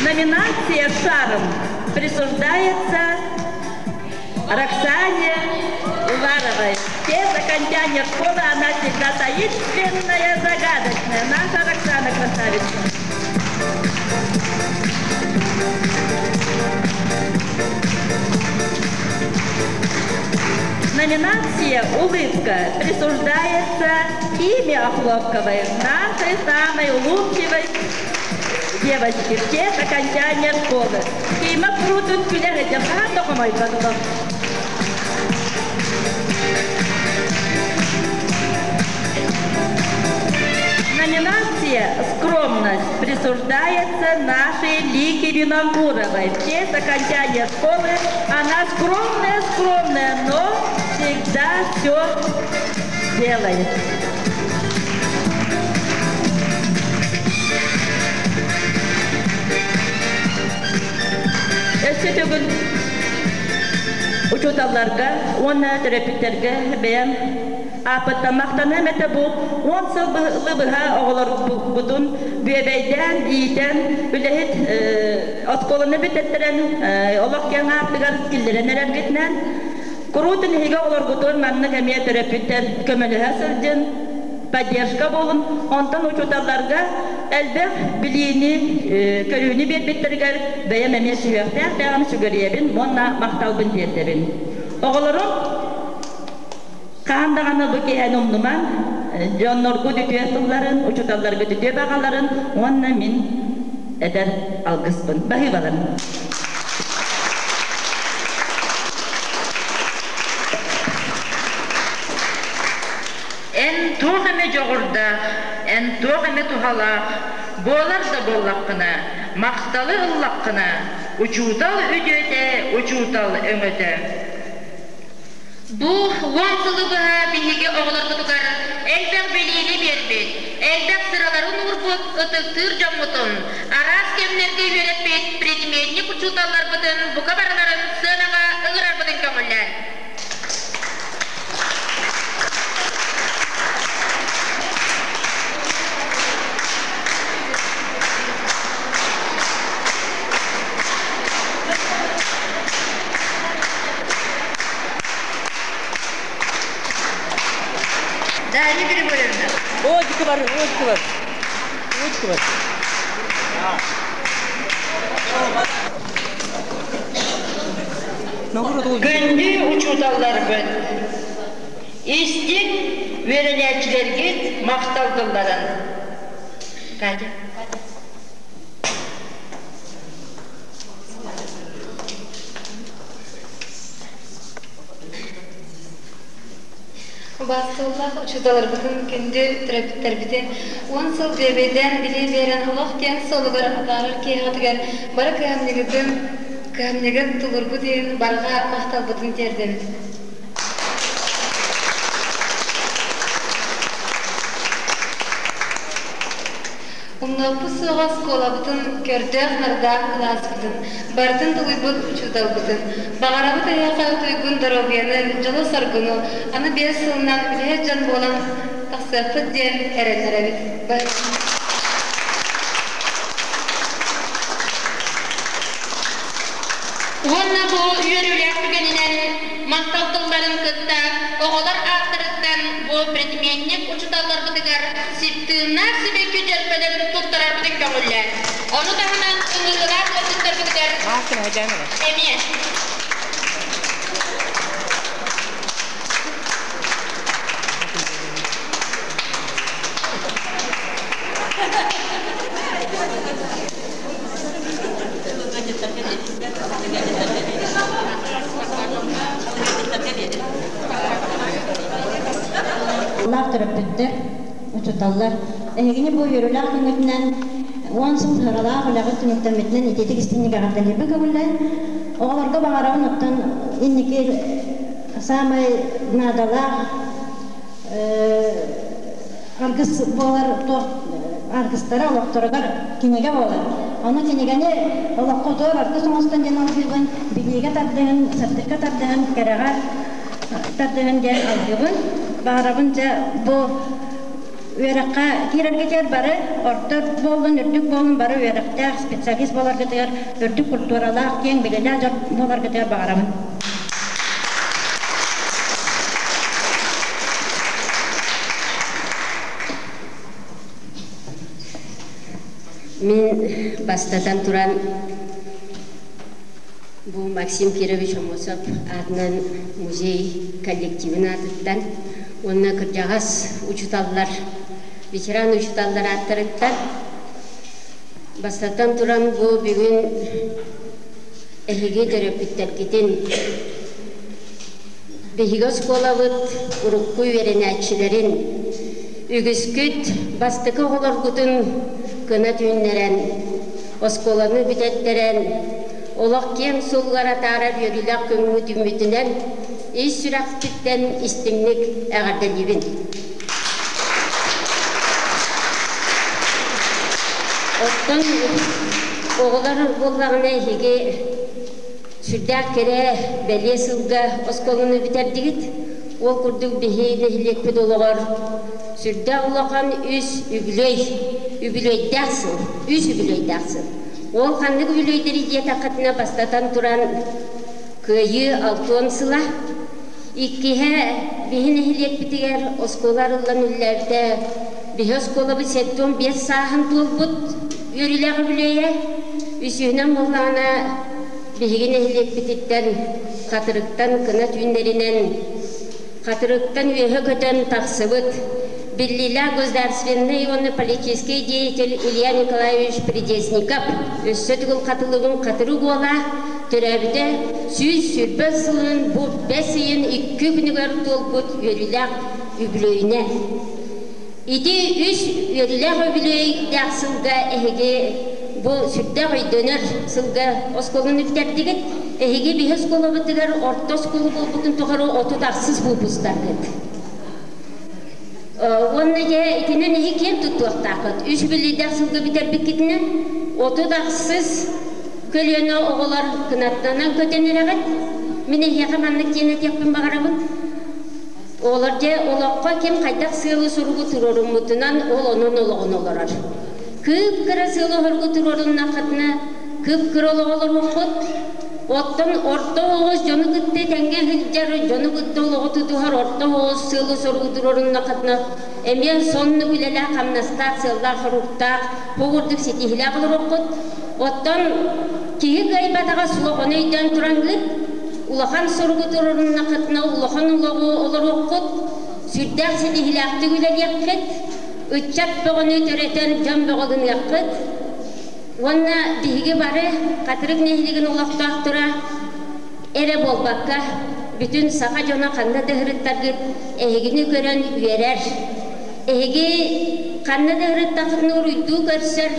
Номинация «Шарм» присуждается Роксане Уваровой. В честь окончания школы она всегда таинственная, загадочная. Наша Роксана красавица. Номинация «Улыбка» присуждается Киме Охлопковой, нашей самой улыбчивой девочке в честь окончания школы. Кима крутут күлэр тоқомой. Номинация «Скромность» присуждается нашей Лике Винокуровой. В честь окончания школы она скромная-скромная, но всегда все делает. Өссө төгүл учууталларга уонна төрөппүттэргэ бэйэм ааппыттан махтаныам этэ бу 10 сыл быһа оҕолорбутун бүөбэйдээн иитэн үлэһит оскуоланы бүтэттерэн олох киэҥ аартыгар киллэрэн эрэргитинэн куруутун иһигэ оҕолоргутун маннык эмиэ төрөппүттэр көмөлөһө сылдьын поддержка буолун онтон учууталларга элбэх билиини көрүүнү биэрбиттэригэр бэйэм эмиэ сүһүөхтээх бэҕэм сүгүрүйэбин уонна махталбын тиэрдэбин. Оҕолорум хаһан даҕаны бу киһини умнумаҥ, дьонноргут үтүө тылларын, учууталларгыт үтүө баҕаларын уонна мин этэр алгыспын. Баһыыбаларын. Эн туох эмэ дьоҕурдаах, эн туох эмэ туһалаах, буолар да буоллаххына, махталы ыллаххына, учуутал үтүөтэ, учуутал өҥөтө. Бу 10 сылы быһа биһиги оҕолорбутугар элбэх билиини биэрбит, элбэх сыраларын уурбут ытыктыыр дьоммутун, араас кэмнэргэ үөрэппит предметник учууталларбытын бука барыларын сыанаҕа ыҥырарбытын көҥүллээн. Дарья Григорьевна. Оочка бар, оочка бар. Оочка бар. Күндү учууталларбыт, истиҥ үөрэнээччилэргит махтал тылларын. Катя. Убаастабыллаах учууталларбытын, күндү төрөппүттэрбитин 10 сыл бүөбэйдээн билии биэрэн олох киэҥ суолугар атаарар киэһэҕитигэр бары кыһамньыгытын, кыһамньыгыт тулуургут иһин барҕа махталбытын тиэрдэбит. Умнуохпут суоҕа оскуолабытын, көрдөөх-нардаах кылааспытын, барытын тулуйбут учууталбытын. Баҕарабыт эһиэхэ туйгун доруобуйаны, дьолу-соргуну, аны 5 сылынан үлэһит дьон буолан тахсыахпыт диэн эрэннэрэбит. Уонна бу үөрүүлээх түгэнинэн махтал тылларын кытта оҕолор ааттарыттан бу предметник учууталларбытыгар сиптыыннаах сибэкки дьөрбөлөрүн туттарарбытын көҥүллээн. Ону таһынан ыҥырыылаах ыалдьыттарбытыгар эмиэ. Лаах төрөппүттэр, учууталлар, эһигини бу үөрүүлээх күҥҥүтүнэн уон сыл сыралаах үлэҕит түмүктэммитинэн итиитик истиҥник эҕэрдэлиирбин көҥүллээн, оҕолорго баҕарабын оттон инники саамай наадалаах аргыс буолар туох аргыстара олохторугар кинигэ буолар. Ону кинигэни олоххо утуор аргыс оҥостон диэн алгыыбын, билиигэ тардыһын, сырдыкка тардыһын, кэрэҕэ тардыһын диэн алгыыбын. Баҕарабын дьэ бу үөрэххэ киирэргитигэр бары орто буоллун, үрдүк буоллун бары үөрэхтээх специалист буоларгытыгар, үрдүк культуралаах, киэҥ билиилээх дьон буоларгытыгар баҕарабын. Мин бастатан туран бу Максим Кирович Аммосов аатынан музей коллективын аатыттан уонна кырдьаҕас учууталлар, ветеран учууталлар ааттарыттан бастатан туран бу бүгүн эһиги төрөппүттэргитин биһиги оскуолабыт урукку үөрэнээччилэрин үгүскүт бастакы оҕолоргутун кына түүннэрэн оскуоланы бүтэттэрэн олох киэҥ суолугар атаарар үөрүүлээх күҥҥүт үүммүтүнэн ис сүрэхпиттэн истиҥник эҕэрдэлиибин. Оттон оҕолор буоллаҕына эһиги сүрдээх кэрэ бэлиэ сылга оскуоланы бүтэрдигит. Ол курдук биһи нэһилиэкпит олоҕор сүрдээх улахан үс үбүлүөй, үбүлүөйдээх сыл, үс үбүлүөйдээх сыл. Ол ханнык үбүлүөйдэри диэтэххитинэ бастатан туран Кыайыы алтыан сыла, иккиһэ биһи нэһилиэкпитигэр оскуола арыллан үллээбитэ, биһи оскуолабыт 75 сааһын туолбут үөрүүлээх үбүлүөйэ, үсүһүнэн буоллаҕына биһиги нэһилиэкпититтэн Хатырыктан кына түүннэринэн Хатырыктан үөһэ көтөн тахсыбыт биллиилээх государственнай уонна политическай деятель Илья Николаевич Придесников өссө төгүл хатылыгын хатырык уола төрөөбүтэ 120 сылын бу бэс ыйын икки күнүгэр туолбут үөрүүлээх үбүлүөйүнэ. Ити үс үөрүүлээх үбүлүөйдээх сылга эһиги бу сүрдээх өйдөнөр сылга оскуоланы бүтэрдигит. Эһиги биһи оскуолабытыгар орто оскуола буолбутун тухары 36 выпустаргыт. Уонна дьэ итинэн эһи киэн туттуохтааххыт. Үс үбүлүөйдээх сылга бүтэрбиккитинэн 36 көлүөнэ оҕолор кынаттанан көтөн эрэҕит. Мин эһиэхэ маннык диэн этиэхпин баҕарабын. Оҕолор дьэ олоххо ким хайдах сыалы-соругу туруоруммутунан ол онон олоҕун олорор. Кыып-кыра сыалы-соругу туруоруннаххытына кып-кыра олоҕу олоруоххут. Оттон орто оҕус дьону кытта тэҥҥэ сылдьар, дьону кытта олоҕу тутуһар орто оҕус сыалы-соругу туруоруннаххытына эмиэ соннук үлэлээх, хамнастаах, сыаллаах-соруктаах, бу курдук ситиһиилээх олоруоххут. Оттон киһи кыайбатаҕа суох, ону өйдөөн тураҥҥыт, улахан соругу туруоруннаххытына улахан олоҕу олоруоххут, сүрдээх ситиһиилээхтик үлэлиэххит, ыччат бөҕөнү төрөтөн дьон бөҕө гыныаххыт. Уонна биһиги бары Хатырык нэһилиэгин олохтоохторо эрэ буолбакка, бүтүн саха дьоно ханна да ыһырыттаргыт эһигини көрөн үөрэр. Эһиги ханна да ыһырыттаххытына уруйдуу көрсөр,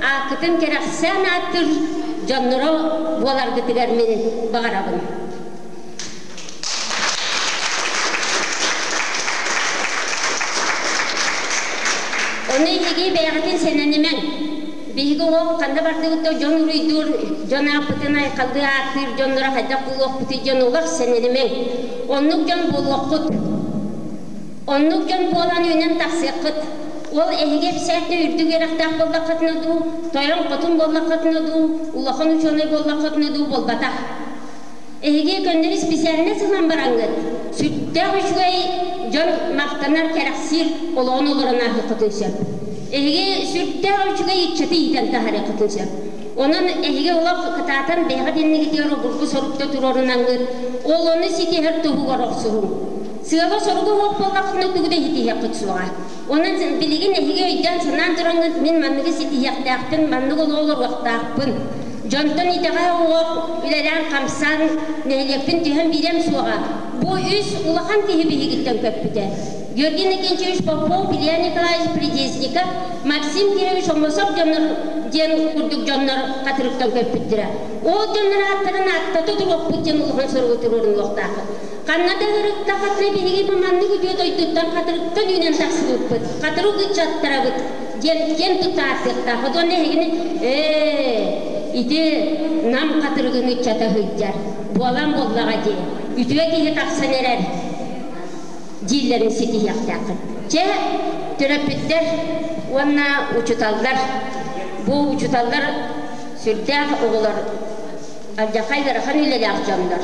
ааккытын кэрэхсээн ааттыыр дьонноро буоларгытыгар мин баҕарабын. Ону эһиги бэйэҕитин сэнэнимэҥ. Биһиги ол ханна бардыбыт да дьон уруйдуур, дьон ааппытын айхаллыы ааттыыр дьонноро хайдах буолуохпутуй диэн олох сэнэнимэҥ. Оннук дьон буолуоххут. Оннук дьон буолан үүнэн тахсыаххыт. Ол эһиги эпсээтинэ үрдүк үөрэхтээх буоллаххытына дуу, тойон-хотун буоллаххытына дуу, улахан учуонай буоллаххытына дуу буолбатах. Эһиги көннөрү специальнай сылан бараҥҥыт, сүрдээх үчүгэй дьон махтанар, кэрэхсиир олоҕун олорон ааһыаххытын сөп. Эһиги сүрдээх үчүгэй ыччаты иитэн таһаарыаххытын сөп. Онон эһиги олох кытаатан бэйэҕит иннигитигэр обургу сорукта туруорунаҥҥыт, ол ону ситиһэр туһугар охсуһуҥ. Сыала-соругу суох буоллаххытына тугу да ситиһиэххит суоҕа. Онон билигин эһиги өйдөөн-санаан тураҥҥыт мин манныгы ситиһиэхтээхпин, маннык олоҕу олоруохтаахпын. Дьонтон итэҕэһэ оһох үлэлээн-хамсаан нэһилиэкпин түһэн биэриэм суоҕа. Бу үс улахан киһи биһигиттэн көппүтэ. Георгий Иннокентьевич Попов, Илья Николаевич Придесников, Максим Кирович Омосов дьоннор диэн курдук дьоннор хатырыктан көппүттэрэ. Ол дьоннор ааттарын ааттата туруохпут диэн улахан соругу туруорунуохтаахпыт. Ханна да ыһырыктахатына биһиги бу маннык үтүө дойдуттан хатырыктан үүнэн тахсыбыппыт, хатырык ыччаттарабыт диэн киэн тутта ааттыахтаахпыт. Уонна эһигини ээ ити Нам хатырыгын ыччата сылдьар, буолан буоллаҕа дии, үтүө киһи тахсан эрэр дииллэрин ситиһиэхтээххит. Чэ, төрөппүттэр уонна учууталлар, бу учууталлар сүрдээх оҕолор алдьархай ыарахан үлэлээх дьоннор.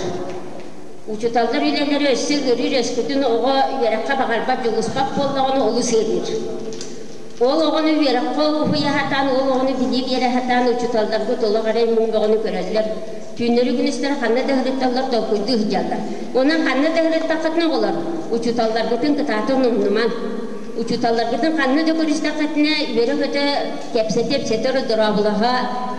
Учууталлар үлэлэрэ өссө ыарыыр, өскөтүн оҕо үөрэххэ баҕарбат, дьулуспат буоллаҕына олус ыарыыр. Ол оҕону үөрэххэ уһуйа сатаан, ол оҕону билии биэрэ сатаан учууталларбыт олох эрэ муҥ бөҕөнү көрөллөр. Түүннэри-күнүстэри ханна да ыһырытталлар толкуйдуу сылдьаллар. Онон ханна да ыһырыттаххытына оҕолор, учууталларгытын кытаатан умнумаҥ. Учууталларгытын ханна да көрүстэххитинэ үөрэ-көтө кэпсэтэ-ипсэтэ дорооболоһо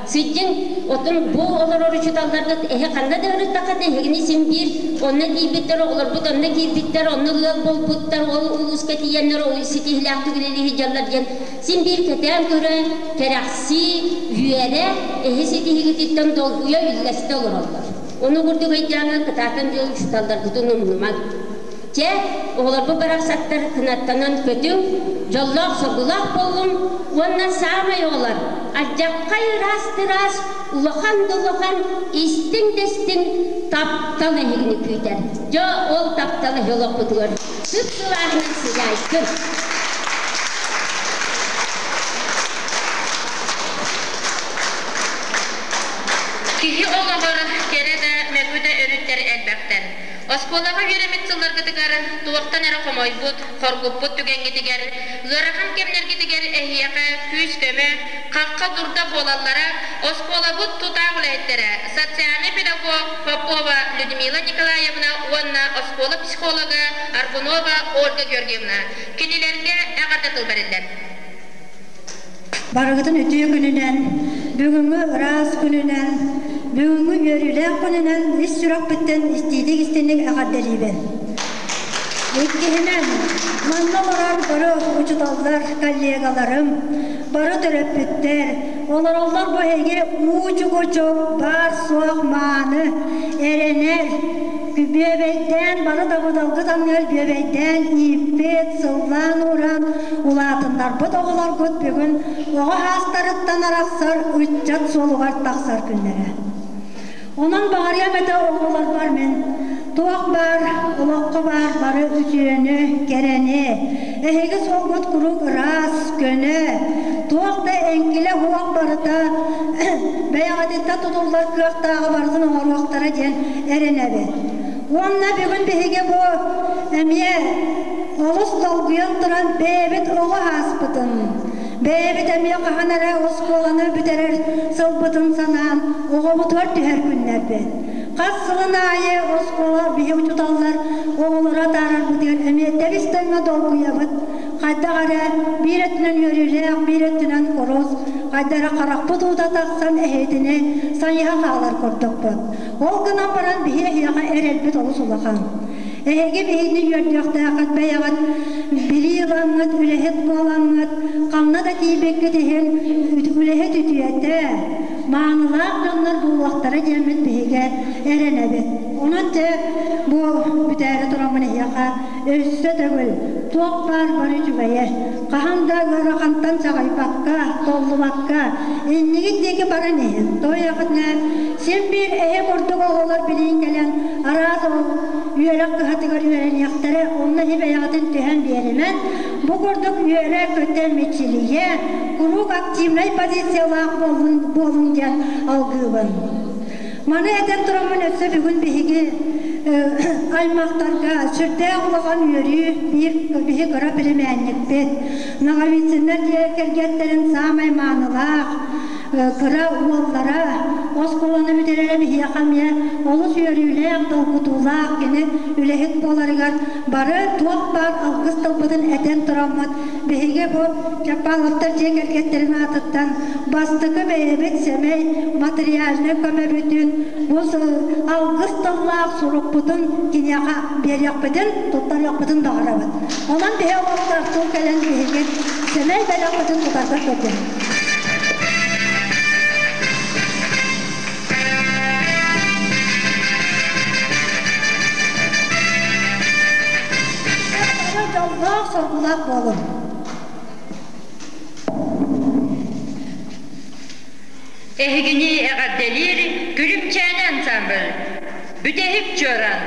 сылдьыҥ. Оттон бу олорор учууталларгыт эһи ханна да ыһырыттаххытына эһигини син биир онно тиийбиттэр, оҕолорбут онно киирбиттэр, онно ыал буолбуттар, ол улууска тиийэннэр ситиһиилээхтик үлэлии сылдьаллар диэн син биир кэтээн көрө, кэрэхсии, үөрэ, эһи ситиһиигититтэн долгуйа үллэстэ олороллор. Ону курдук өйдөөҥҥө кытаатан дьыл учууталларгытын умнумаҥ. Чэ, оҕолорбут барахсаттар кынаттанан көтүҥ, дьоллоох-соргулаах буоллун уонна саамай оҕолор алдьархай ыраас-тыраас, улахан да улахан, истиҥ да истиҥ таптал эһигини күүтэр. Дьэ, ол таптал эһи олохпутугар сып-сылааһынан сыдьаайдын. Киһи олоҕор кэрэ да, мөкү да өрүттэр элбэхтэр. Оскуолаҕа үөрэммит сылларгытыгар туохтан эрэ хомойбут, хоргуппут түгэҥҥитигэр, ыарахан кэмнэргитигэр эһиэхэ күүс-көмө, хахха-дурда буолаллара оскуолабыт тутаах үлэһиттэрэ, социальнай педагог Попова Людмила Николаевна уонна оскуола психолога Аргунова Ольга Георгиевна. Кинилэргэ эҕэрдэ тыл бэриллэр. Барыгытын үтүө күнүнэн, бүгүҥҥү ыраас күнүнэн, бүгүҥҥү үөрүүлээх күнүнэн ис сүрэхпиттэн истиитик истинник эҕэрдэлиибин. Иккиһинэн, манна олорор бары учууталлар, коллегаларым, бары төрөппүттэр, олороллор бу эһиги уу-чугучук, баар-суох мааны, эрэнэр, бүөбэйдээн бары дабыдалгыт анныгар бүөбэйдээн ииппит, сыллаан-ууран улаатыннарбыт оҕолоргут бүгүн оҕо саастарыттан арахсар ыччат суолугар тахсар күннэрэ. Онон баҕарыам этэ оҕолорбор мин туох баар олоххо баар бары үтүөнү, кэрэни, эһиги суолгут куруук ыраас, көнө, туох да эҥкилэ суох барыта бэйэҕититтэн тутуллар кыахтааҕы барытын оҥоруохтара диэн эрэнэбит. Уонна бүгүн биһиги бу эмиэ олус долгуйан туран бэйэбит оҕо ааспытын, бэйэбит эмиэ хаһан эрэ оскуоланы бүтэрэр сылбытын санаан оҕобутугар түһэр күннэрбит. Хас сылын аайы оскуола биһи учууталлар оҕолору атаарарбытыгар эмиэ тэбис-тэҥҥэ долгуйабыт. Хайдах эрэ биир өттүнэн үөрүүлээх, биир өттүнэн курус, хайдах эрэ харахпыт уута тахсан эһиэтини сайыһа хаалар курдукпут. Ол гынан баран биһи эһиэхэ эрэлбит олус улахан. Эһиги биһигини үөрдүөхтээххит бэйэҕит билии ылаҥҥыт, үлэһит буолаҥҥыт, ханна да тиийбиккит иһин үлэһит үтүөтэ, маанылаах дьоннор буолуохтара диэммит биһиги эрэнэбит. Онон дьэ бу бүтээри тураммын эһиэхэ өссө төгүл туох баар бары үчүгэйэ, хаһан да ыарахантан чаҕыйбакка, толлубакка, иннигит диэки баран иһин. Тоойохутуна син биир эһи курдук оҕолор билиин кэлэн араас үөрэх кыһатыгар үөрэниэхтэрэ, онно иһи бэйэҕитин түһэн биэримэн, бу курдук үөрэ-көтө мичилийэ, куруук активнай позициялаах буоллун, буолуҥ диэн алгыыбын. Маны этэн тураммын өссө бүгүн биһиги аймахтарга сүрдээх улахан үөрүү биир биһи кыра племянникпит Ноговицыннар дьиэ кэргэттэрин саамай маанылаах Кыра уоллара оскуоланы бүтэрэрэ биһиэхэ эмиэ олус үөрүүлээх, долгутуулаах. Кини үлэһит буоларыгар бары туох баар алгыс тылбытын этэн тураммыт, биһиги бу Чаппаловтар дьиэ кэргэттэрин аатыттан бастакы бэйэбит сэмэй материальнай көмөбүтүн, бу алгыс тыллаах сурукпутун киниэхэ биэриэхпитин, туттарыахпытын баҕарабыт. Онон биһи олохтоохтуу кэлэн биһиги сэмэй бэлэхпитин тутарга көрдөһөбүт. Дьоллоох, соргулаах буолун. Эһигини эҕэрдэлиир Күлүмчээнэ ансамбль. Бүтэһик чуораан.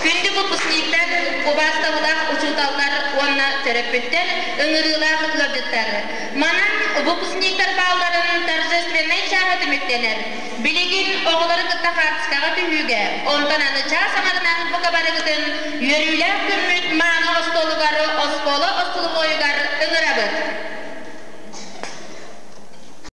Күндү выпускниктар, убаастабылаах учууталлар уонна төрөппүттэр, ыҥырыылаах ыалдьыттар. Манан выпускниктар баалларын торжественнай чааһа түмүктэнэр. Билигин оҕолору кытта хаартыскаҕа түһүүгэ, онтон аны чаас аҥарынан бука барыгытын үөрүүлээх күммүт мааны.